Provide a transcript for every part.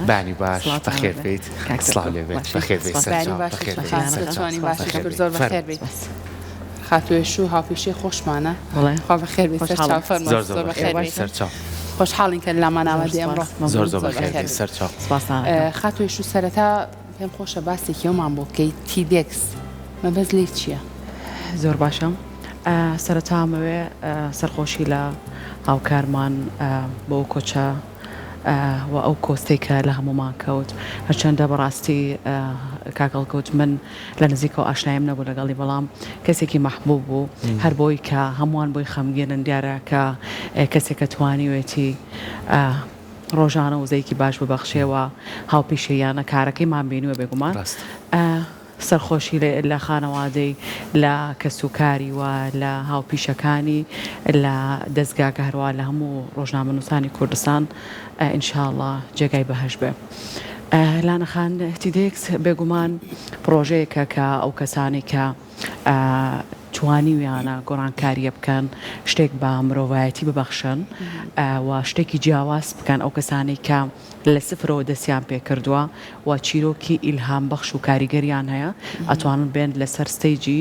باش بانی باش سڵاوتان بەخێر لێبێ بێیت کاک سڵاو سەرکۆ لێ بێت باشی بەخێر بێیت سپاس بەیانی سەرچاو باشی بەخێر بێیت خان سەرچاو چۆنی باشی بەخێر شکر بێیت زۆر بەخێر فەرموو بیت خاتوێشو هاوپیشەی خۆشمانە بەڵێ خوا بەخێر بیت خۆشحاڵم سەرچاو فەرموو زۆر زۆر زۆر بەخێر بەخێر بێیت بیت سەرچاو خۆشحاڵین کە لامان زۆر ئامادەی ئەمڕۆ سپاس مەمنون زۆر زۆر زۆر بەخێر بەخێر بێیت بیت سەرچاو سپاستان ئەکەم. خاتوێشو سەرەتا پێم خۆشە باسێکی ئەومان بۆ بکەی TEDx مەبەست لێی چییە؟ زۆر باشە سەرەتا ئەمەوێ سەرخۆشی لە هاوکارمان بۆ ئەو کۆچە و ئەو کۆستەی کە لە هەموومان کەوت هەرچەندە بەڕاستی کاک هەڵکەوت من لە نزیکەوە ئاشنایم نەبوو لەگەڵی بەڵام کەسێکی مەحبوب بوو هەر بۆی کە هەمووان بۆی خەمگینن دیارە کە کەسێکە توانیوێتی ڕۆژانە وزەیەکی باش ببەخشێ و هاوپیشەییانە کارەکەیمان بینیوە بێگومان سەرخۆشی لە خانەوادەی لە کەسوکاری و لە هاوپیشەکانی لە دەزگاکە هەروا لە هەموو ڕۆژنامەنووسانی کوردستان ان شاء اللە جێگای بەهەشت بێ. لانە خان TEDx بێگومان پڕۆژەیەکە کە ئەو کەسانەی کە توانیویانە گۆڕانکارییە بکەن، شتێک بە مرۆڤایەتی ببەخشن و شتێکی جیاواز بکەن، ئەو کەسانەی کە لە سفرەوە دەستیان پێکردووە و چیرۆکی ئیلهامبەخش و کاریگەریان هەیە، ئەتوانن بێن لەسەر stage ی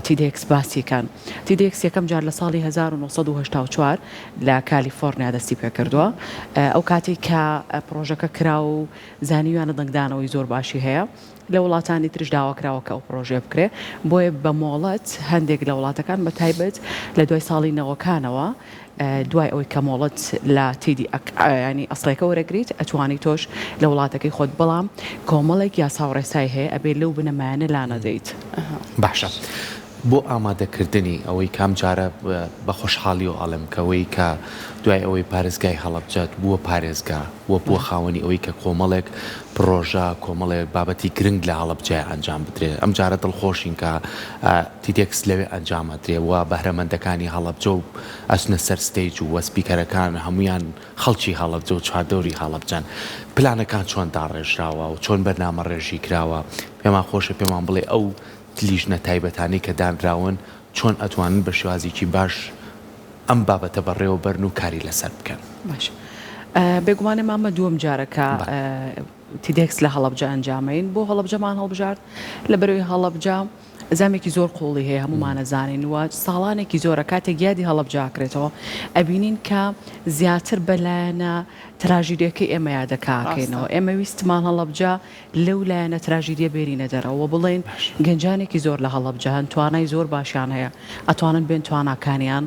TEDx باسی کەن. TEDx یەکەم جار لە ساڵی 1984 لە کالیفۆرنیا دەستی پێکردووە. ئەو کاتەی کە پڕۆژەکە کرا و زانیویانە دەنگدانەوەی زۆر باشی هەیە، لە وڵاتانی تریش داواکراوە کە ئەو پڕۆژەیە بکرێ، بۆیە بە مۆڵەت هەندێک لە وڵاتەکان بە تایبەت لە دوای ساڵی نەوەکانەوە دوای ئەوەی کە مۆڵەت لە TED ینی ئەسڵەکە وەرەگریت ئەتوانی تۆش لە وڵاتەکەی خۆت بەڵام کۆمەڵێک یاسا و ڕێسای هەیە ئەبێ لەو بنەمایانە لانەدەیت. باشە بۆ ئامادەکردنی ئەوەی کە ئەمجارە بە خۆشحاڵیەوە ئەڵێم کە ئەوەی کە دوای ئەوەی پارێزگای هەڵەبجە بووە پارێزگا و بووە خاوەنی ئەوەی کە کۆمەڵێک پڕۆژە کۆمەڵێک بابەتی گرنگ لە هەڵەبجەیا ئەنجام بدرێ ئەمجارە دڵخۆشین کە TEDx لەوێ ئەنجام ئەدرێ و بەهرەمەندەکانی هەڵەبجە و ئەچنە سەر stage و وە speaker ەکان هەموویان خەڵکی هەڵەبجە و چواردەوری هەڵەبجەن پلانەکان چۆن داڕێژراوە و چۆن بەرنامەڕێژی کراوە پێمان خۆشە پێمان بڵێ ئەو لیژنە تایبەتانەی کە دانراون چۆن ئەتوانن بە شێوازێکی باش ئەم بابەتە بەڕێوە بەرن و کاری لەسەر بکەن؟ باشە بێگومان ئێمە ئەمە دووەم جارە کە TEDx لە هەڵەبجە ئەنجامەین بۆ هەڵەبجەمان هەڵبژارد لەبەرەوەی هەڵەبجە زامێکی زۆر قوڵی هەیە هەموومان ئەزانین و ساڵانێکی زۆرە کاتێک یادی هەڵەبجە ئەکرێتەوە ئەبینین کە زیاتر بە لایەنە تراژیدیەکەی ئێمە یادەکەینەوە ئێمە ویستمان هەڵەبجە لەو لایەنە تراژیدیە بێنینە دەرەوە و بڵێین گەنجانێکی زۆر لە هەڵەبجە هەن توانای زۆر باشیان هەیە ئەتوانن بێن تواناکانیان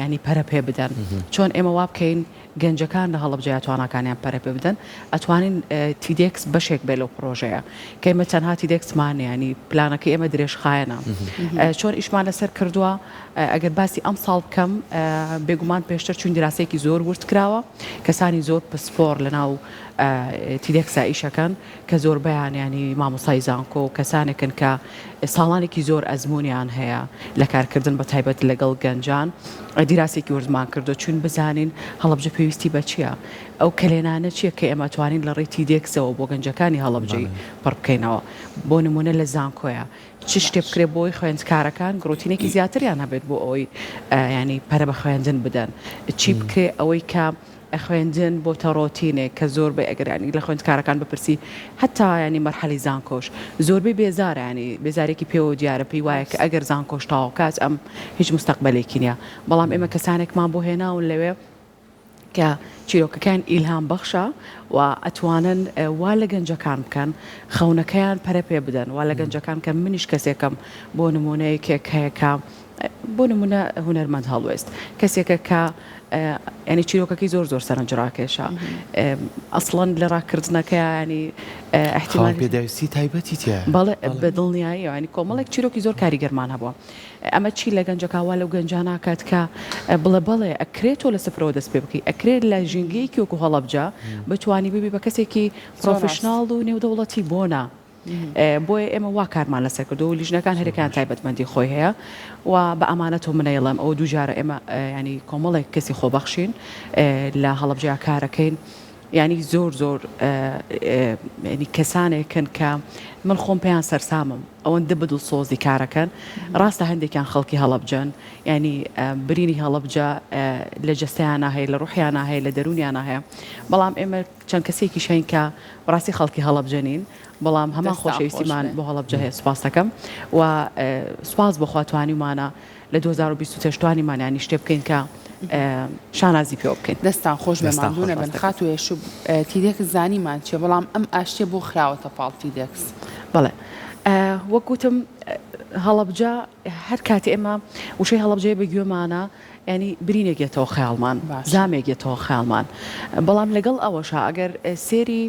ینی پەرە پێ بدەن چۆن ئێمە وا بکەین گەنجەکان لە هەڵەبجەیا تواناکانیان پەرە پێ بدەن ئەتوانین TEDx بەشێک بێ لەو پڕۆژەیە کە ئێمە تەنها TEDx مان نیە ینی پلانەکەی ئێمە درێژخایەنە چۆن ئیشمان لەسەر کردووە ئەگەر باسی ئەمساڵ بکەم بێگومان پێشتر چوین دراسەیەکی زۆر ورد کراوە کەسانی زۆر پسپۆڕ لەناو TEDx ا ئیشەکەن کە زۆربەیان ینی مامۆستای زانکۆ و کەسانێکن کە ساڵانێکی زۆر ئەزموونیان هەیە لە کارکردن بە تایبەت لەگەڵ گەنجان دیراسێکی وردمان کردو چون بزانین هەڵەبجە پێویستی بە چییە ئەو کەلێنانە چییە کە ئێمە توانین لە ڕێی TEDx ەوە بۆ گەنجەکانی هەڵەبجەی پڕ بکەینەوە بۆ نمونە لە زانکۆیە چ شتێ بکرێت بۆی خوێندکارەکان گڕوتینێکی زیاتریان هەبێت بۆ ئەوەی ینی پەرە بە خوێندن بدەن چی بکرێ ئەوەی کە خوێندن بۆتە ڕۆتینێک کە زۆربەی ئەگەر یانی لە خوێندکارەکان بپرسی هەتا یانی مەرحەلەی زانکۆش زۆربەی بێزارە یانی بێزارێکی پێوە دیارە پێی وایە کە ئەگەر زانکۆش تەواو کات ئەم هیچ مستەقبەلێکی نییە بەڵام ئێمە کەسانێکمان بۆ هێناون لەوێ کە چیرۆکەکان ئیلهام بەخشە و ئەتوانن وا لە گەنجەکان بکەن خەونەکەیان پەرە پێ بدەن وا لە گەنجەکان کە منیش کەسێکم بۆ نمونە یەکێک هەیە کە بۆ نمونە هونەرمەند هەڵوێست کەسێکە کە ینی چیرۆکەکەی زۆر زۆر سەرنج ڕاکێشە ئەسڵەن لە ڕاکردنەکە ینی احتیمال پێداویستی تایبەتی تیا بەڵێ بە دڵنیایی ینی کۆمەڵێک چیرۆکی زۆر کاریگەرمان هەبووە ئەمە چی لە گەنجەکە وا لەو گەنجانە کات کە بڵێ بەڵێ ئەکرێت تۆ لە سفرەوە دەست پێ بکەی ئەکرێت لە ژینگەیەکی وەکو هەڵەبجە بتوانی ببی بە کەسێکی professional و نێودەوڵەتی بۆ نا بۆیە ئێمە وا کارمان لەسەر کردووە و لیژنەکان هەرێکیان تایبەتمەندی خۆی هەیە و بە ئەمانەتەوە من ئەیڵێم ئەوە دووجارە ئێمە ینی کۆمەڵێک کەسی خۆبەخشین لە هەڵەبجەیا کارەکەین. یانی زۆر زۆر یانی کەسانێکن کە من خۆم پێیان سەرسامم ئەوەندە بە دڵسۆزی کارەکەن ڕاستە هەندێکیان خەڵکی هەڵەبجەن یانی برینی هەڵەبجە لە جەستەیانا هەیە لە ڕوحیانا هەیە لە دەروونیانا هەیە بەڵام ئێمە چەند کەسێکیش هەین کە بەڕاستی خەڵکی هەڵەبجە نین بەڵام هەمان خۆشەویستیمان بۆ هەڵەبجە هەیە سوپاس دەکەم و سوپاس بۆ خوا توانیومانە لە 2023 توانیمان یانی شتێ بکەین کە شانازی پێوە بکەین. دەستتان خۆش بێ ماندوو نەبن خاتوو هێشوو تیدێکس زانیمان چیە بەڵام ئەم ئاشتیە بۆ خراوەتە پاڵ تیدێکس؟ بەڵێ وەک وتم هەڵەبجە هەر کاتێ ئێمە وشەی هەڵەبجەیە بە گوێمانە یانی برینێک یەتەوە خەیاڵمان زامێک یەتەوە خەیاڵمان بەڵام لەگەڵ ئەوەشا ئەگەر سێری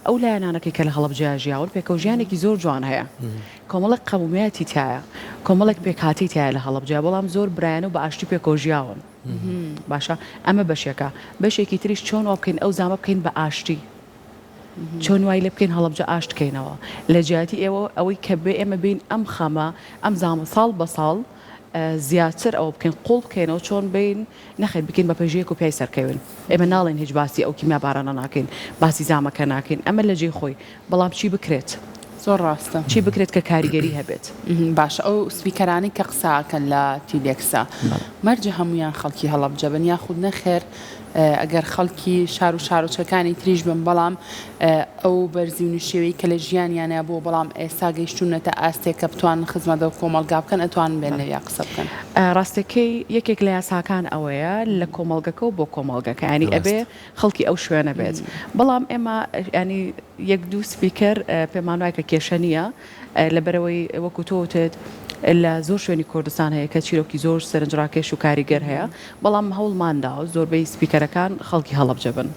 ئەو لایەنانەکەی کە لە هەڵەبجەیا ژیاون پێکەوە ژیانێکی زۆر جوان هەیە کۆمەڵێک قەومیاتی تایە کۆمەڵێک پێکهاتەی تایە لە هەڵەبجە بەڵام زۆر برایانە و بە ئاشتی پێکەوە ژیاون باشە ئەمە بەشێکە بەشێکی تریش چۆن وا بکەین ئەو زامە بکەین بە ئاشتی چۆن وای لێ بکەین هەڵەبجە ئاشت کەینەوە لە جیاتی ئێوە ئەوەی کە بێ ئێمە بین ئەم خەمە ئەم زامە ساڵ بە ساڵ زیاتر ئەوە بکەین قوڵ بکەینەوە چۆن بین نەخێر بکەین بە پەژەیەک و پیای سەرکەوین ئێمە ناڵێن هیچ باسی ئەو کیمیا بارانە ناکەین باسی زامەکە ناکەین ئەمە لە جێی خۆی بەڵام چی بکرێت زۆر ڕاستە. چی بکرێت کە کاریگەری هەبێت. باشە ئەو speaker انەی کە قسە ئەکەن لە تیدێکسا مەرجە هەموویان خەڵکی هەڵەبجە بن یاخود نەخێر ئەگەر خەڵکی شار و شارۆچکەکانی تریش بن بەڵام ئەو بەرزی و نشێوی کە لە ژیانیانە بووە بەڵام ئێستا گەیشتوونەتە ئاستێک کە بتوانن خزمەت بە کۆمەڵگا بکەن ئەتوانن بێن لەویا قسە بکەن. ڕاستەکەی یەکێک لە یاساکان ئەوەیە لە کۆمەڵگەکەوە بۆ کۆمەڵگەکە یانی ئەبێ خەڵکی ئەو شوێنە بێت بەڵام ئێمە ینی یەک دوو speaker پێمان وایە کە کێشە نییە لەبەرئەوەی وەکو تۆ وتت لە زۆر شوێنی کوردستان هەیە کە چیرۆکی زۆر سەرنجڕاکێش و کاریگەر هەیە، بەڵام هەوڵمان داوە زۆربەی speaker ەکان خەڵکی هەڵەبجە بن.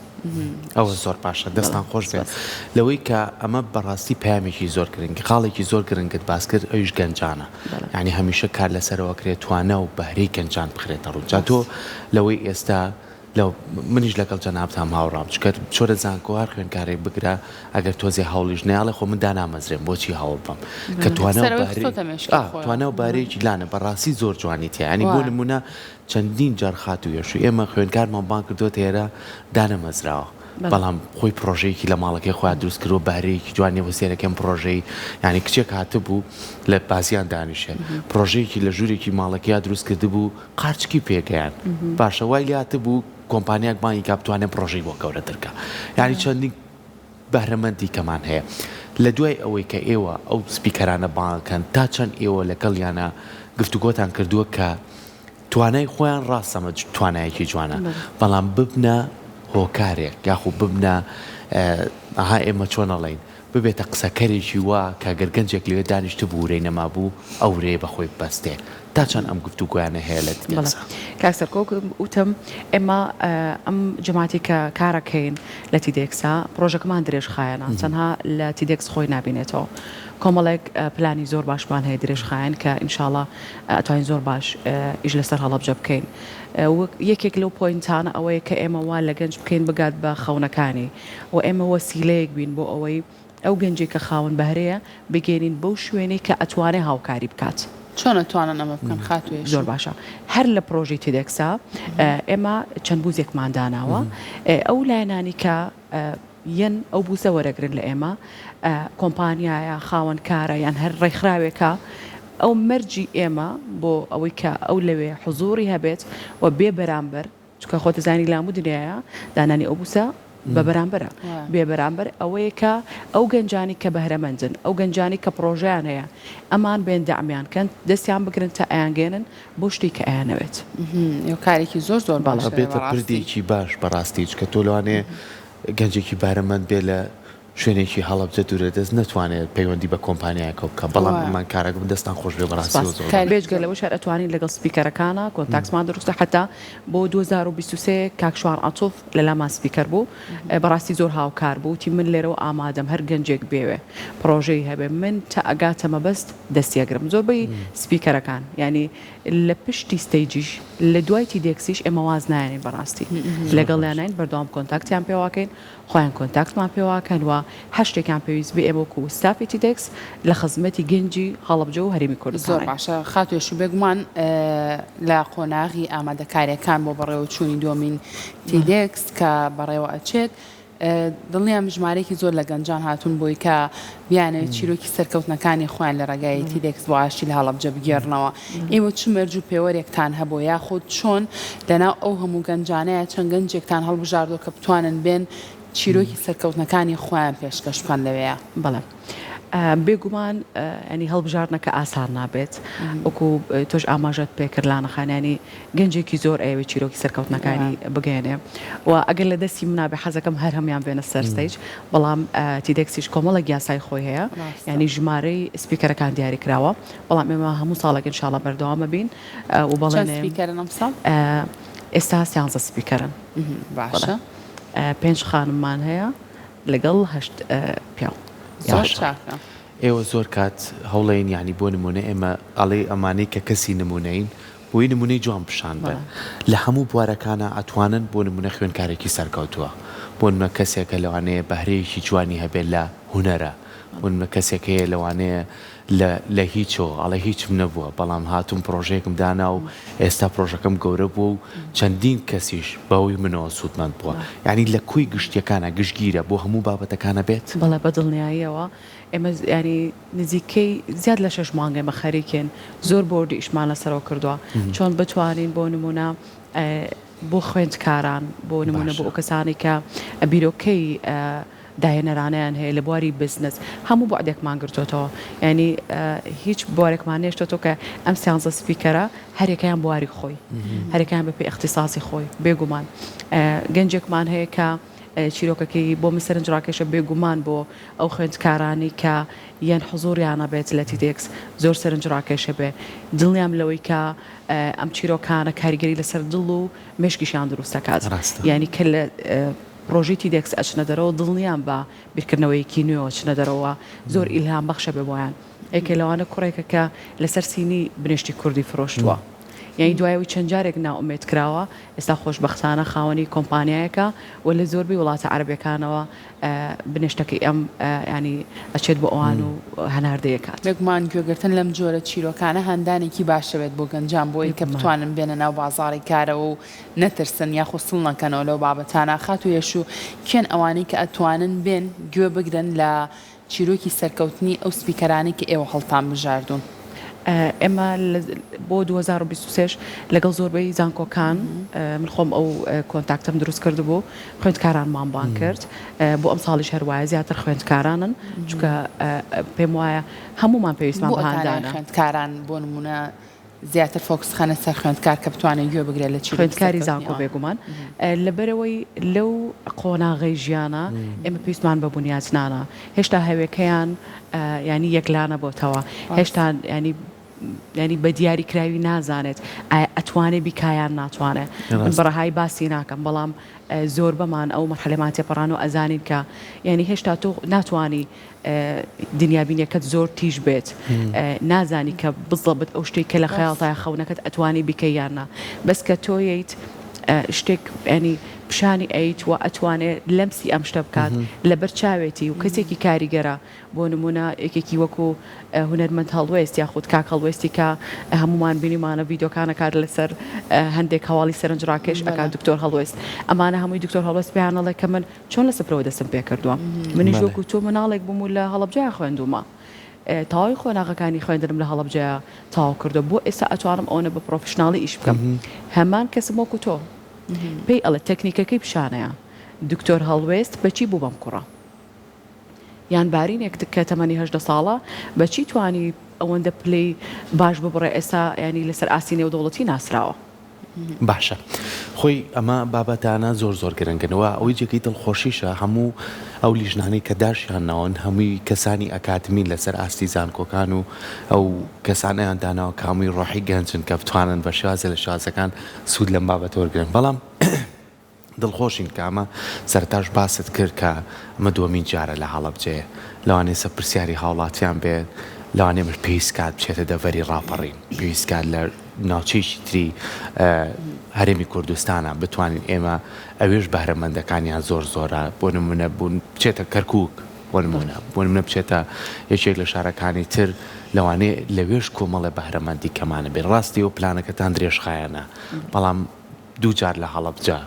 ئەوە زۆر باشە دەستان خۆش بێت لەوەی کە ئەمە بەڕاستی پەیامێکی زۆر گرنگ خاڵێکی زۆر گرنگت باس کرد ئەویش گەنجانە یانی هەمیشە کار لەسەرەوە کرێت توانا و بەهرەی گەنجان بخرێتە ڕوو جا تۆ لەوەی ئێستا لە منیش لەگەڵ جەنابتام هاوڕام چونکە چۆرە زانکۆ هەر خوێندکارێک بگرە ئەگەر تۆزێ هەوڵیش نەیاڵێ خۆ من دانامەزرێم بۆچی هەوڵ بەم کە توانا و سەرەوەی بەهرەی خستۆتە مێشکی ئا خۆیەوە. توانا و بەهرەیەکی لانە بەڕاستی زۆر جوانی تیا یانی بۆ وایە. نمونە چەندین جار خاتوو یەشو ئێمە خوێندکارمان بانگ کردووەتە ئێرە دانەمەزراوە بەڵێ. بەڵام خۆی پڕۆژەیەکی لە ماڵەکەی خۆیان دروست کردووە بەهرەیەکی جوانی بۆ سێرەکەم پڕۆژەی یانی کچێک هاتبوو لە بازیان دانیشێ پڕۆژەیەکی لە ژوورێکی ماڵەکەیا دروست کردبوو قارچکی پێگەیاند باشە وای لێهاتبوو کۆمپانیاک بانگی کا بتوانێ پڕۆژەی بۆ گەورەتر کا یانی چەندین بەهرەمەندی کەمان هەیە لە دوای ئەوەی کە ئێوە ئەو speaker انە بانگەکەن تا چەند ئێوە لەگەڵیانە گفتوگۆتان کردووە کە توانای خۆیان ڕاستە ئەمە توانایەکی جوانە بەڵام ببنە هۆکارێک یاخو ببنە ئەها ئێمە چۆن ئەڵێین ببێتە قسەکەرێکی وا کە گەر گەنجێک لەوێ دانیشتبوو ورەی نەمابوو ئەو ورەیە بە خۆی ببەستێ. تا چەند ئەم گفتوگۆیانە هەیە لە بەڵێ دیدێکسا؟ کاک سەرکۆک وتم ئێمە ئەم جەماعەتی کە کارەکەین لە تیدێکسا پڕۆژەکەمان درێژخایەنە تەنها لە تیدێکس خۆی نابینێتەوە کۆمەڵێک پلانی زۆر باشمان هەیە درێژخایەن کە ئینشاڵا ئەتوانین زۆر باش ئیش لەسەر هەڵەبجە بکەین یەکێک لەو point انە ئەوەیە کە ئێمە وا لە گەنج بکەین بگات بە خەونەکانی و ئێمە وەسیلەیەک بین بۆ ئەوەی ئەو گەنجەی کە خاوەن بەهرەیە بگەینین بەو شوێنەی کە ئەتوانێ هاوکاری بکات. چۆن ئەتوانن ئەمە بکەن خاتوو هێشو؟ زۆر باشە هەر لە پرۆژەی تێدێکسا ئێمە چەند booth ێکمان داناوە ئەو لایەنانی کە یەن ئەو booth ە وەرەگرن لە ئێمە کۆمپانیایە خاوەن کارە یان هەر ڕێکخراوێکە ئەو مەرجی ئێمە بۆ ئەوەی کە ئەو لەوێ حزوری هەبێت و بێ بەرامبەر چونکە خۆت دەزانی لە هەموو دنیایا دانانی ئەو booth ە بە بەرامبەرە بێ بەرامبەر ئەوەیە کە ئەو گەنجانی کە بەهرەمەندن ئەو گەنجانی کە پڕۆژەیان هەیە ئەمان بێن دەعمیان کەن دەستیان بگرن تا ئەیانگەیەنن بۆ شتێک کە ئەیانەوێت. ئێوە کارێکی زۆر زۆر باشە ئەبێتە بەڕاستی. پردێکی باش بەڕاستی چونکە تۆ لەوانەیە گەنجێکی بارەمەند بێ لە شوێنێکی هەڵەبجە دوورە دەست نەتوانێت پەیوەندی بە کۆمپانیایەکەوە بکا بەڵام ئەمان کارەکە بن دەستان خۆش بێ بەڕاستی سپاس زۆر زۆر. بێجگە لەوەش هەر ئەتوانین لەگەڵ speaker ەکانا contact مان دروستە حەتا بۆ 2023 کاک شوان عەتوف لەلامان speaker بوو بەڕاستی زۆر هاوکار بوو وتی من لێرەوە ئامادەم هەر گەنجێک بێوێ پڕۆژەی هەبێ من تا ئەگاتە مەبەست دەستی ئەگرم زۆربەی speaker ەکان یانی لە پشتی stage یش لە دوای تیدێکسیش ئێمە واز نایەنین بەڕاستی لەگەڵیانین بەردەوام contact یان پێواکەین خۆیان contact مان پێواکەن و. هەر شتێکیان پێویست بێ ئێمە وەکو ستافی TEDx لە خزمەتی گەنجی هەڵەبجە و هەرێمی زۆر کوردستانین. باشە خاتوو یەشو بێگومان لە قۆناغی ئامادەکاریەکان بۆ بەڕێوەچوونی دووەمین TEDx کە بەڕێوە ئەچێت دڵنیام ژمارەیەکی زۆر لە گەنجان هاتوون بۆی کە بیانەوێت چیرۆکی سەرکەوتنەکانی خۆیان لە ڕێگای TEDx بۆ ئاشتی لە هەڵەبجە بگێڕنەوە ئێوە چ مەرج و پێوەرێکتان هەبوو یاخود چۆن لەناو ئەو هەموو گەنجانەیە چەند گەنجێکتان هەڵبژاردووە کە بتوانن بێن چیرۆکی سەرکەوتنەکانی خۆیان پێشکەش بکەن لەوێیا؟ بەڵێ بێگومان ینی هەڵبژاردنەکە ئاسان نابێت وەکو تۆش ئاماژەت پێکرد لانە خان ینی گەنجێکی زۆر ئەیەوێ چیرۆکی سەرکەوتنەکانی بگەیەنێ و ئەگەر لە دەستی منا بێ حەزەکەم هەر هەموان بێنە سەر stage بەڵام TEDx یش کۆمەڵێک یاسای خۆی هەیە ینی ژمارەی speaker ەکان دیاری کراوە بەڵام ئێمە هەموو ساڵێک ان شاء اللە بەردەوامە بین و چەند بەڵێنێ speaker ن ئەمساڵ؟ ئێستا سیانزە speaker ن باشە پێنج خانممان هەیە لەگەڵ هەشت پیاو. زۆر چاکە. ئێوە زۆر کات هەوڵەین یانی بۆ نمونە ئێمە ئەڵێی ئەمانەی کە کەسی نمونەین بۆی نمونەی جوان پیشان بەن لە هەموو بوارەکانا ئەتوانن بۆ نمونە خوێنکارێکی سەرکەوتوە بۆ نمونە کەسێکە لەوانەیە بەهرەیەکی جوانی هەبێ لە هونەرە بۆ نمونە کەسێک هەیە لەوانەیە لە لە هیچەوە ئەڵێ هیچم نەبووە بەڵام هاتووم پڕۆژەیەکم دانا و ئێستا پڕۆژەکەم گەورە بووە و چەندین کەسیش بەهۆی منەوە سوودمەند بووە یانی لە کۆی گشتیەکانا گشتگیرە بۆ هەموو بابەتەکان ئەبێت؟ بەڵێ بە دڵنیاییەوە ئێمە یانی نزیکەی زیاد لە شەش مانگ ئێمە خەریکین زۆر بۆردی ئیشمان لەسەرەوە کردووە چۆن بتوانین بۆ نموونە بۆ خوێندکاران بۆ نموونە بۆ ئەو کەسانەی کە بیرۆکەی داهێنەرانەیان هەیە لە بواری بزنس هەموو بوعدێکمان گرتۆتەوە یانی هیچ بوارێکمان نێشتۆتەوە کە ئەم سیانزە speaker ە هەرێکیان بواری خۆی هەرێکیان بەپێی ئیختیساسی خۆی بێگومان گەنجێکمان هەیە کە چیرۆکەکەی بۆ من سەرنجڕاکێشە بێگومان بۆ ئەو خوێندکارانی کە یەن حزوریانە بێت لە TEDx زۆر سەرنجڕاکێشە بێ دڵنیام لەوەی کە ئەم چیرۆکانە کاریگەری لەسەر دڵ و مێشکیشیان دروست دەکات یانی کە لە پڕۆژەی TEDx ئەچنە دەرەوە دڵنیام بە بیرکردنەوەیەکی نوێوە چنە دەرەوە زۆر ئیلهام بەخشە بێ بۆیان یەکێ لەوانە کوڕێکە کە لەسەر سینی بنێشتی کوردی فرۆشتووە یانی دوای ئەوەی چەند جارێک نائومێد کراوە ئێستا خۆشبەختانە خاوەنی کۆمپانیایەکە و لە زۆربەی وڵاتە عەرەبیەکانەوە بنێشتەکەی ئەم یانی ئەچێت بۆ ئەوان و هەناردەی ئەکات. بێگومان گوێگرتن لەم جۆرە چیرۆکانە هاندانێکی باشە بێت بۆ گەنجان بۆ ئەوەی کە بتوانن بێنە ناو بازاڕی کارەوە و نەترسن یاخود سڵ نەکەنەوە لەو بابەتانە. خاتوو یەشوو کێن ئەوانەی کە ئەتوانن بێن گوێ بگرن لە چیرۆکی سەرکەوتنی ئەو speaker انەی کە ئێوە هەڵتان بژاردوون؟ ئێمە بۆ 2023 لەگەڵ زۆربەی زانکۆکان من خۆم ئەو contact ەم دروست کردبوو خوێندکارانمان بانگ کرد بۆ ئەمساڵیش هەر وایە زیاتر خوێندکارانن چونکە پێم وایە هەموومان پێویستمان بە هاندانە. خوێندکاران بۆ نموونە زیاتر focus خەنە سەر خوێندکار کە بتوانێت گوێ بگرێت لە چیرۆکی خوێندکاری زانکۆ بێگومان لەبەرئەوەی لەو قۆناغەی ژیانە ئێمە پێویستمان بە بونیاتنانە هێشتا هەوێکەیان یانی یەکلا نەبۆتەوە هێشتا یانی یانی بە دیاری کراوی نازانێت ئایا ئەتوانێ بیکا یان ناتوانێ من بە ڕەهایی باسی ناکەم بەڵام زۆربەمان ئەو مەرحەلەمان تێپەڕانوە ئەزانین کە یانی هێشتا تۆ ناتوانی دنیابینیەکەت زۆر تیژ بێت نازانی کە بزەبت ئەو شتێک کە لە خەیاڵتایە خەونەکەت ئەتوانی بیکەی یان نا بەس کە تۆ یەیت شتێک ینی پیشانی ئەیت و ئەتوانێ لەمسی ئەم شتە بکات لەبەر چاوێتی و کەسێکی کاریگەرە بۆ نمونە یەکێکی وەکو هونەرمەند هەڵوێست یاخود کاک هەڵوێستی کە هەمومان بینیمانە ڤیدۆکان ئەکات لەسەر هەندێک هەواڵی سەرنجڕاکێش ئەکات دکتۆر هەڵوێست ئەمانە هەمووی دکتۆر هەڵوێست پێیان ئەڵێ کە من چۆن لە سفرەوە دەستم پێکردووە منیش وەکو تۆ مناڵێک بووم و لە هەڵەبجەیا خوێندوومە تەواوی قۆناغەکانی خوێندنم لە هەڵەبجەیا تەواو کردووە بۆ ئێستا ئەتوانم ئەوەنە بە professional ی ئیش بکەم هەمان کەسم وەکو تۆ پێی ئەڵێ تەکنیکەکەی پیشانەیە دکتۆر هەڵوێست بەچی بوو بەم کوڕە یان بارینێک کە تەمەنی 18 ساڵە بەچی توانی ئەوەندە پلەی باش ببڕێ ئێستا ینی لەسەر ئاستی نێودەوڵەتی ناسراوە. باشە خۆی ئەمە بابەتانە زۆر زۆر گرنگن و ئەوەی جێگەی دڵخۆشیشە هەموو ئەو لیژنانەی کە داشیان ناون هەمووی کەسانی ئەکادمین لەسەر ئاستی زانکۆکان و ئەو کەسانیان داناوە کە هەمووی ڕۆحی گەنجن کە بتوانن بە شێوازێ لە شێوازەکان سوود لەم بابەتە وەرگرن بەڵام دڵخۆشین کە ئەمە سەرەتاش باست کرد کە ئەمە دووەمین جارە لە هەڵەبجەیە لەوانەیە سە پرسیاری هاوڵاتیان بێت لەوانەیە ئەمەش پێویست کات بچێتە دەڤەری ڕاپەڕین پێویست کات لە ناوچەیەکی تری هەرێمی کوردستانە بتوانین ئێمە ئەوێش بەهرەمەندەکانیان زۆر زۆرە بۆ نمونە بوون بچێتە کەرکک. بۆ نموونە بۆ نمونە بچێتە یەکێک لە شارەکانی تر لەوانەیە لەوێش کۆمەڵێ بەهرەمەندی کەمانە بێت ڕاستی ئەو پلانەکەتان درێژخایەنە بەڵام دووجار لە هەڵەبجە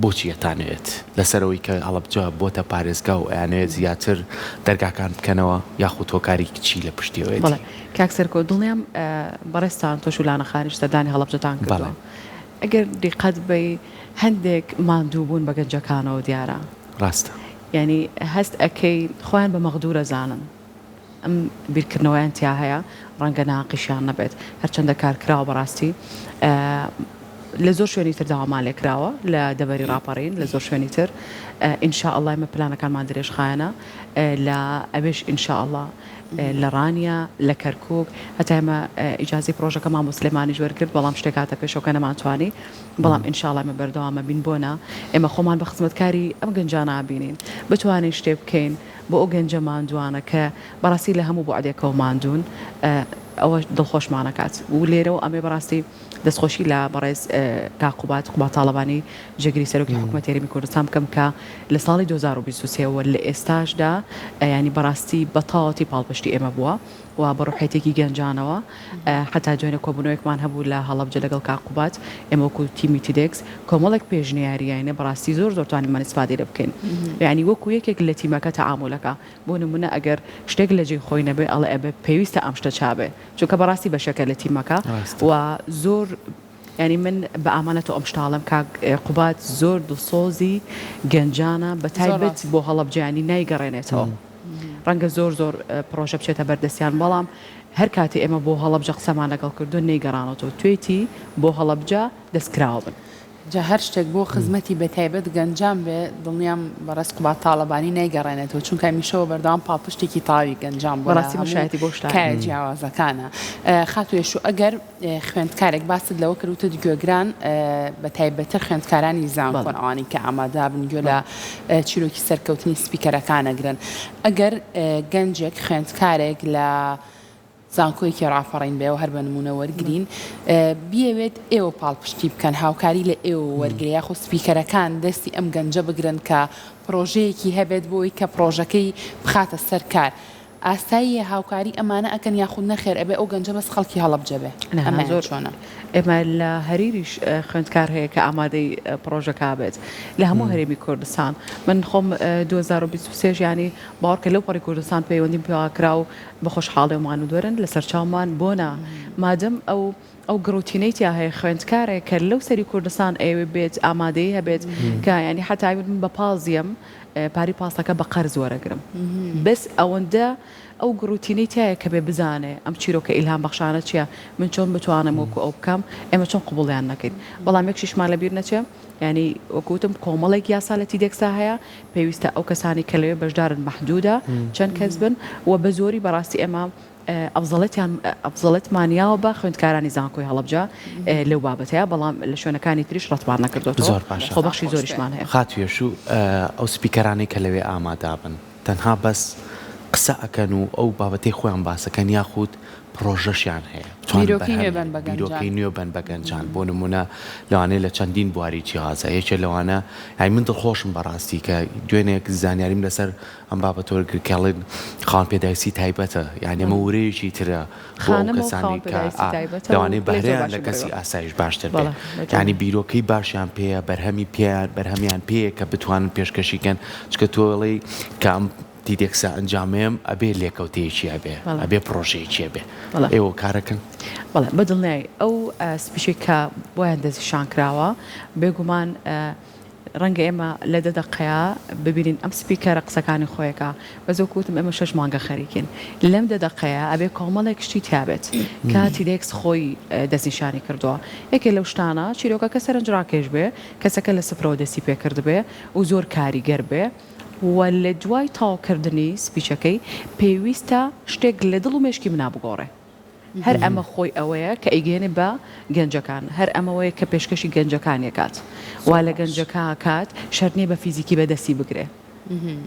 بۆچی ئەتانەوێت لەسەر ئەوەی کە هەڵەبجە بۆتە پارێزگا و ئەیانەوێت زیاتر دەرگاکان بکەنەوە یاخود هۆکاری چی لە پشتیەوەیەتی؟ بەڵێ کاک سەرکۆ دڵنیام بەڕێزتان تۆش و لانە خانیش سەردانی هەڵەبجەتان کردووە ئەگەر دیقەت بەی هەندێک ماندوو بوون بە گەنجەکانەوە دیارە. ڕاستە. یانی هەست ئەکەی خۆیان بە مەغدور ئەزانن ئەم بیرکردنەوەیان تیا هەیە ڕەنگە ناقیشیان نەبێت هەرچەندە کار کراوە بەڕاستی لە زۆر شوێنی تر داوامان لێ کراوە لە دەڤەری ڕاپەڕین لە زۆر شوێنی تر ان شاء اللە ئێمە پلانەکانمان درێژخایەنە لە ئەوێش ان شاء اللە لە ڕانیە لە کەرکوک هەتا ئێمە ئیجازەی پڕۆژەکەمان بۆ سلێمانیش وەرگرت بەڵام شتێک هاتە پێشەوە کە نەمانتوانی بەڵام ان شاء اللە ئێمە بەردەوام ئەبین بۆ نا ئێمە خۆمان بە خزمەتکاری ئەم گەنجانە ئەبینین بتوانین شتێ بکەین بۆ ئەو گەنجە ماندووانە کە بەڕاستی لە هەموو بوعدێکەوە ماندوون ئەوە دڵخۆشمان ئەکات و لێرەوە ئەمێ بەڕاستی دەستخۆشی لە بەڕێز کاک قوباد قوباد تاڵەبانی جێگری سەرۆکی حکومەتی هەرێمی کوردستان بکەم کە لە ساڵی 2023 وە لە ئێستاشدا یانی بەڕاستی بە تەواوەتی پاڵپشتی ئێمە بووە و بە ڕوحیەتێکی گەنجانەوە حەتا دوێنێ کۆبوونەوەیەکمان هەبوو لە هەڵەبجە لەگەڵ کاک قوباد ئێمە وەکو تیمی تیدێکس کۆمەڵێک پێشنیاریاینە بەڕاستی زۆر زۆر توانیمان ئیسفادەی لێ بکەین یانی وەکو یەکێک لە تیمەکە تەعامولەکە بۆ نمونە ئەگەر شتێک لە جێی خۆی نەبێ ئەڵێ ئەبێ پێویستە ئەم شتە چابێ چونکە بەڕاستی بەشێکە لە تیمەکە و زۆر یانی من بە ئامانەتەوە ئەم شتە ئەڵێم کاک قوباد زۆر دڵسۆزی گەنجانە بە تایبەت بۆ هەڵەبجە یانی نایگەڕێنێتەوە ڕەنگە زۆر زۆر پڕۆژە بچێتە بەردەستیان بەڵام هەر کاتێ ئێمە بۆ هەڵەبجە قسەمان لەگەڵ کردوون نەیگەڕانەوەتەوە توێتی بۆ هەڵەبجە دەستکراوە بن. جا هەر شتێک بۆ خزمەتی بەتایبەت گەنجان بێ دڵنیام بەڕێز قوباد تاڵەبانی نایگەڕێنێتەوە چونکە هەمیشە و بەردەوام پاڵپشتێکی تەواوی گەنجان بووە لە بەڕاستی من هەموو شایەتی بەو شتانەم. کایە جیاوازەکانە. خاتوو یەشوو ئەگەر خوێندکارێک باست لەوە کرد وتت گوێگران بەتایبەتتر خوێندکارانی زانکۆن بەڵێ. ئەوانەی کە ئامادەبن گوێ لە بەڵێ. چیرۆکی سەرکەوتنی سپیکەرەکان ئەگرن ئەگەر گەنجێک خوێندکارێک لە زانکۆیەکی ڕاپەڕین بێ و هەر بە نموونە وەرگرین بیەوێت ئێوە پاڵپشتی بکەن هاوکاری لە ئێوە وەرگرێ یاخود سپیکەرەکان دەستی ئەم گەنجە بگرن کە پڕۆژەیەکی هەبێت بۆی کە پڕۆژەکەی بخاتە سەر کار ئاساییە هاوکاری ئەمانە ئەکەن یاخود نەخێر ئەبێ ئەو گەنجە بەس خەڵکی هەڵەبجە بێ ئەمەیان زۆر چۆنە؟ ئێمە لە هەریریش خوێندکار هەیە کە ئامادەی پڕۆژەکە بێت لە هەموو هەرێمی کوردستان من خۆم 2023 ینی باوەڕکە لەو پەڕی کوردستان پەیوەندیم پێوە کرا و بە خۆشحاڵیەوە مانودۆرن لەسەر چاومان بۆ نا مادەم ئەو ئەو گڕوتینەی تیا هەیە خوێندکارێک کە لەو سەری کوردستان ئەیەوێ بێت ئامادەیی هەبێت کە یانی حەتا ئەیوت من بە پاس یەم پارەی پاسەکە بە قەرز وەرەگرم بەس ئەوەندە ئەو گڕوتینەی تایە کە بێ بزانێ ئەم چیرۆکە ئیلهام بەخشانە چیە من چۆن بتوانم وەکو ئەو بکەم ئێمە چۆن قبوڵیان نەکەین بەڵام یەک شیشمان لەبیر نەچێ یانی وەکو وتم کۆمەڵێک یاسا لە تیدێکسا هەیە پێویستە ئەو کەسانەی کە لەوێ بەشدارن مەحدودە چەند کەس بن و بە زۆری بەڕاستی ئێمە ئەفزەڵێتیان ئەفزەڵێتمان یاوە بە خوێندکارانی زانکۆی هەڵەبجە لەو بابەتەیە بەڵام لە شوێنەکانی تریش ڕەتمان نەکردۆتەوە زۆر باشە خۆبەخشی زۆریشمان هەیە. خاتوو یەشوو ئەو سپیکەرانەی کە لەوێ ئامادابن تەنها بەس قسە ئەکەن و ئەو بابەتەی خۆیان باسەکەن یاخود پڕۆژەشیان هەیە بتوانن بیرۆکەی نوێ بەن بەرهەمیان بە گەنجان. بیرۆکەی نوێ بەن بە گەنجان بۆ نموونە لەوانەیە لە چەندین بواری جیاوازە یەکێ لەوانە یانی من دڵخۆشم بەڕاستی کە دوێنێک زانیاریم لەسەر ئەم بابەتە وەرگرت کە ئەڵێن خاوەن پێداویستی تایبەتە یانی ئەمە ورەیەکی ترە بۆ ئەو خانم و کەسانەی خاوەن کە پێداویستی ئا تایبەتە و لەوانەیە پلەی زۆر بەهرەیان لە باشی کەسی بڕیوە ئاسایش باشتر بێ بەڵێ بەجۆرێ. یانی بیرۆکەی باشیان پێیە بەرهەمی پێیان بەرهەمیان پێیە کە بتوانن پێشکەشی کەن چونکە تۆ ئەڵێی کە ئەم تیدێکسە ئەنجامەیەم ئەبێ لێکەوتەیەکی هەبێ بەڵێ. ئەبێ پڕۆژەیەکی هەبێ بەڵێ. ئێوە کارەکەن؟ بەڵێ بە دڵنیایی ئەو speech ەی کە بۆیان دەستنیشان کراوە بێگومان ڕەنگە ئێمە لە دە دەقەیا ببینین ئەم speaker ە قسەکانی خۆیەکا بەس وەکو وتم ئێمە شەش مانگە خەریکین لەم دە دەقەیا ئەبێ کۆمەڵێک شتی تیابێت کە تیدێکس خۆی دەستنیشانی کردووە یەکێ لەو شتانە چیرۆکەکە سەرنجڕاکێش بێ کەسەکە لە سفرەوە دەستی پێکردبێ و زۆر کاریگەر بێ و لە دوای تەواوکردنی speech ەکەی پێویستە شتێک لە دڵ و مێشکی منا بگۆڕێ. هەر ئەمە خۆی ئەوەیە کە ئەیگەیەنێ بە گەنجەکان، هەر ئەمەوەیە کە پێشکەشی گەنجەکانی ئەکات، وا زۆر لە باش. گەنجەکە ئەکات شەرت نییە بە فیزیکی بە دەستی بگرێ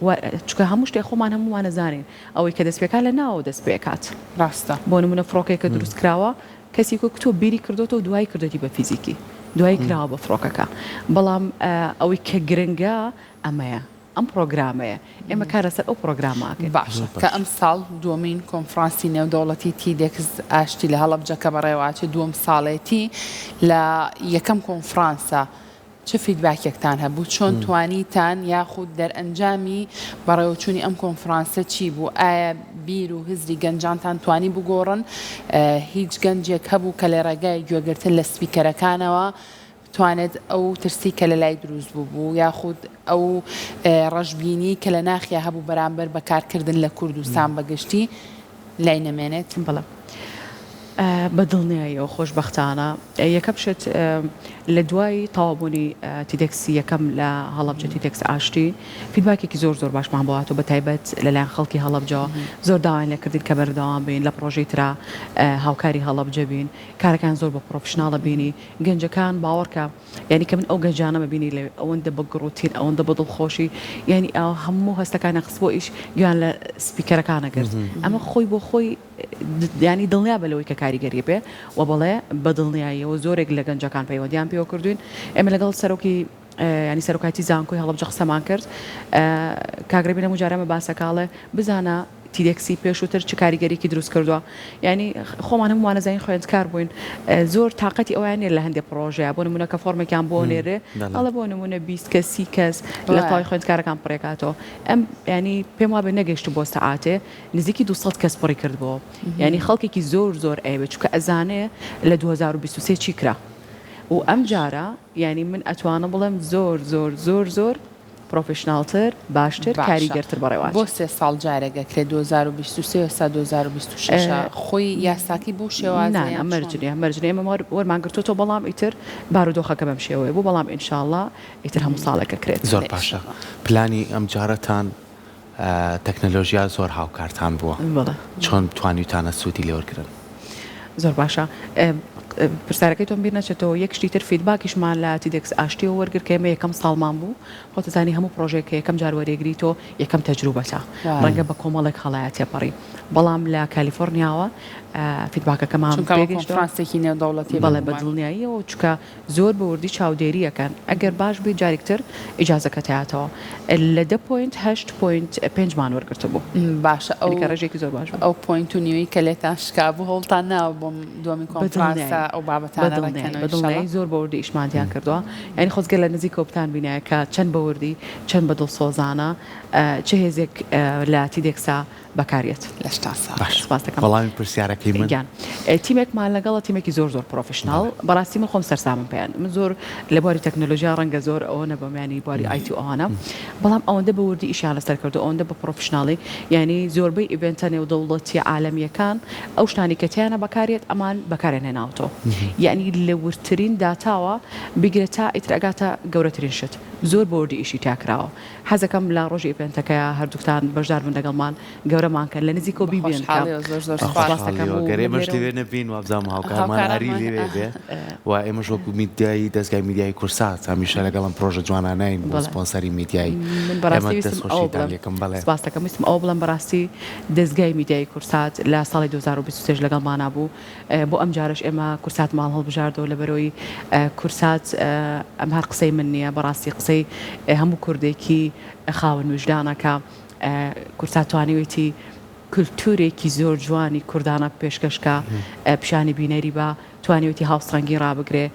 و چونکە هەموو شتێک خۆمان هەموومان ئەزانین ئەوەی کە دەست پێکات لە ناوەوە دەست پێ ئەکات. ڕاستە. بۆ نموونە فڕۆکەیەکە دروست کراوە کەسی وەک تۆ بیری کردۆتەوە دوایی کردۆتی بە فیزیکی دوایی کراوە بە فڕۆکەکە بەڵام ئەوەی کە گرنگە ئەمەیە. ئەم پڕۆگرامەیە ئێمە کار لەسەر ئەو پڕۆگرامە ئەکەین. باشە کە ئەمساڵ دووەمین کۆنفرانسی نێودەوڵەتی تیدێکس ئاشتی لە هەڵەبجە کە بەڕێوەئەچێ دووەم ساڵێتی لە یەکەم کۆنفرانسە چ feedback ێکتان هەبوو چۆن توانیتان یاخود دەرئەنجامی بەڕێوەچوونی ئەم کۆنفرانسە چی بوو ئایا بیر و هزری گەنجانتان توانی بگۆڕن هیچ گەنجێک هەبوو کە لە ڕێگای گوێگرتن لە speaker ەکانەوە بتوانێت ئەو ترسەی کە لەلای دروست بووبوو یاخود ئەو ڕەشبینیەی کە لە ناخیا هەبوو بەرامبەر بە کارکردن لە کوردستان بە گشتی لای نەمێنێت؟ بەڵێ بە دڵنیاییەوە خۆشبەختانە یەکەم شت لە دوای تەواوبوونی TEDx ی یەکەم لە هەڵەبجە TEDx ئاشتی feedback ێکی زۆر زۆر باشمان بۆ هاتووە بە تایبەت لەلایەن خەڵکی هەڵەبجەوە زۆر داوایان لێکردین کە بەردەوام بین لە پڕۆژەی ترا هاوکاری هەڵەبجە بین کارەکان زۆر بە professional ە بینی گەنجەکان باوەڕکە یانی کە من ئەو گەنجانەمە بینی لەوێ ئەوەندە بە گڕوتین ئەوەندە بە دڵخۆشی یانی ئاوا هەموو هەستەکانیان خستبووە ئیش گوێیان لە speaker ەکان ئەگرت ئەمە خۆی بۆ خۆی یانی دڵنیا بە لەوەی کە کاریگەری بێ و بەڵێ بە دڵنیاییەوە زۆرێک لە گەنجەکان پەیوەندیان پێوە کردوین ئێمە لەگەڵ سەرۆکی ینی سەرۆکایەتی زانکۆی هەڵەبجە قسەمان کرد کاک ڕێبین هەموو جارەمە باسەکاڵێ بزانە TEDx ی پێشووتر چ کاریگەریەکی دروست کردووە یانی خۆمان هەموومان ئەزانین خوێندکار بووین زۆر تاقەتی ئەویان نیە لە هەندێک پڕۆژەیە بۆ نمونە کە فۆرمێکیان بۆ نێرێ ئەڵێ بۆ نمونە 20 کەس 30 کەس لە تەواوی خوێندکارەکان پڕێکاتەوە ئەم ینی پێم وابێ نەگەیشت بۆ سەعاتێ نزیکی 200 کەس پڕی کردبەوە ینی خەڵکێکی زۆر زۆر ئەیەوێت چونکە ئەزانێ لە 2023 چی کرا و ئەم جارە یانی من ئەتوانم بڵێم زۆر زۆر زۆر زۆر پرۆفیشناڵتر، باشتر، باشە کاریگەرتر بەڕێوە بۆ ئەچێت. سێ ساڵ جارێک ئەکرێت 2023 ئێستا 2026 ە خۆی یاساکەی بەو شێوازە نا نا یان مەرج چۆنە؟ نیە مەرج نیە ئێمە وەر وەرمان گرتۆتەوە بەڵام ئیتر بارودۆخەکە بەم شێوەیە بوو بەڵام ان شاء اللە ئیتر هەموو ساڵێک ئەکرێت. زۆر ان باشە شاء اللە. پلانی ئەمجارەتان تەکنەلۆژیا زۆر هاوکارتان بووە بەڵێ. چۆن توانیوتانە سوودی لێ وەرگرن؟ زۆر باشە پرسیارەکەی تۆم بیر نەچێتەوە یەک شتی تر feedback یشمان لە TEDx ئاشتیەوە وەرگرت کە ئێمە یەکەم ساڵمان بوو خۆت ئەزانی هەموو پڕۆژەیەک کە یەکەم جار وەریەگری تۆ یەکەم تەجروبەتە ڕەنگە بە کۆمەڵێک هەڵەیا تێپەڕی بەڵام لە کالیفۆرنیاوە feedback ەکەمان چونکە ئەوە پێگەیشتەوە کۆنفرانسێکی نێودەوڵەتیە بەڵێ بە بێگومان. دڵنیاییەوە چونکە زۆر بە وردی چاودێری ئەکەن ئەگەر باش بێت جارێک تر ئیجازەکەت هاتەوە لە دە point هەشت point پێنجمان وەرگرتبوو باشە ئەو یانی کە ڕێژەیەکی زۆر باش بوو. ئەو point و نیوەی کە لێتان شکابوو هەوڵتان ناوە بۆم دووەمین بە کۆنفرانسە دڵنیایی ئەو بە بابەتانە دڵنیایی ڕێککەنەوە بە ئیشەڵا. دڵنیایی زۆر بە وردی ئیشمان تیا کردووە یانی خۆزگە لە نزیکەوە بتان بینایە کە چەند بە وردی چەند بە دڵسۆزانە چ هێزێک لە TEDx ا بەکاریەت. لەشتان ساغ. باش سپاست دەکەم وەڵامی پرسیارەکەی من. گیان تیمێکمان لەگەڵە تیمێکی زۆر زۆر professional بەڕاستی من خۆم سەرسامم پێیان من زۆر لە بواری تەکنەلۆژیا ڕەنگە زۆر ئەوە نەبم یانی بواری IT و ئەوانە بەڵام ئەوەندە بە وردی ئیشیان لەسەر کردو ئەوەندە بە professional ی یانی زۆربەی event ە نێودەوڵەتیە عالەمیەکان ئەو شتانی کە تیانە بەکاریەت ئەمان بەکاریان هێناوەتەوە یانی لە وردترین داتاوە بیگرە تا ئیتر ئەگاتە گەورەترین شت زۆر بە وردی ئیشی تیا کراوە حەزەکەم لە ڕۆژی event ەکەیا هەردووکتان بەشدار بن لەگەڵمان گەورەمان کەن لە نزیکەوە بە بیبینن کە خۆشحاڵیەوە زۆر زۆر بە سوپاس. سوپاس دەکەم خۆشحاڵیەوە و گەر من ئێمەش لێرەوە لەوێ نەبین وابزانم هاوکارمان ئاری هاوکارانمان لەوێ بێ و ئێمەش وەکو میدیایی دەزگای میدیایی کورسات هەمیشە لەگەڵ ئەم پرۆژە جوانانەین بۆ بەڵێ سپۆنسەری میدیایی من ئێمە بەڕاستی ویستم دەست ئەوە خۆشیتان بڵێم لێکەم بەڵێ. سوپاس دەکەم ویستم ئەوە بڵێم بەڕاستی دەزگای میدیایی کورسات لە ساڵی 2023 لەگەڵمانا بوو بۆ ئەم جارەش ئێمە کورساتمان هەڵبژاردەوە لەبەرئەوەی کورسات ئەم هەر قسەی من نییە بەڕاستی قسەی هەموو کوردێکی خاوەن ویژدانە کە کورسات توانیوێتی کولتوورێکی زۆر جوانی کوردانە پێشکەش کا پیشانی بینەری با توانیوێتی هاوسەنگی ڕابگرێ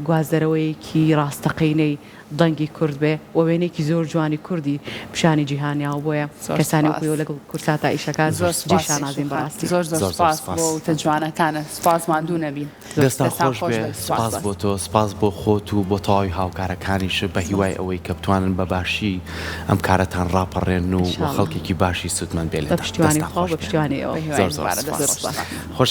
گوازەرەوەیەکی ڕاستەقینەی دەنگی کورد بێ و وێنەیەکی زۆر جوانی کوردی پیشانی جیهان یاوە بۆیە زۆر کەسانی وەکو سوپاس. ئێوە لەگەڵ کوردساتا ئیشەکان زۆر جێی سوپاس شانازین ئیشوخان بەڕاستی. زۆر زۆر زۆر زۆر سوپاس سوپاس. بۆ وتە جوانەکانت سوپاس ماندوو نەبی. زۆر دەستان دەستان خۆش خۆش بێ بێت سوپاس. سوپاس بۆ تۆ سوپاس بۆ خۆت و بۆ تەواوی هاوکارەکانیشت بە هیوای ئەوەی کە بتوانن بە باشی ئەم کارەتان ڕاپەڕێنن و ان شاء الله خەڵکێکی باشی سوودمەند بێ بە لێتان پشتیوانی دەستان خوا و خۆش بە بێ پشتیوانی ئێوە بە هیوای زۆر زۆر دووبارە سوپاس دەست زۆر خۆش سوپاس. سوپاس. خۆش.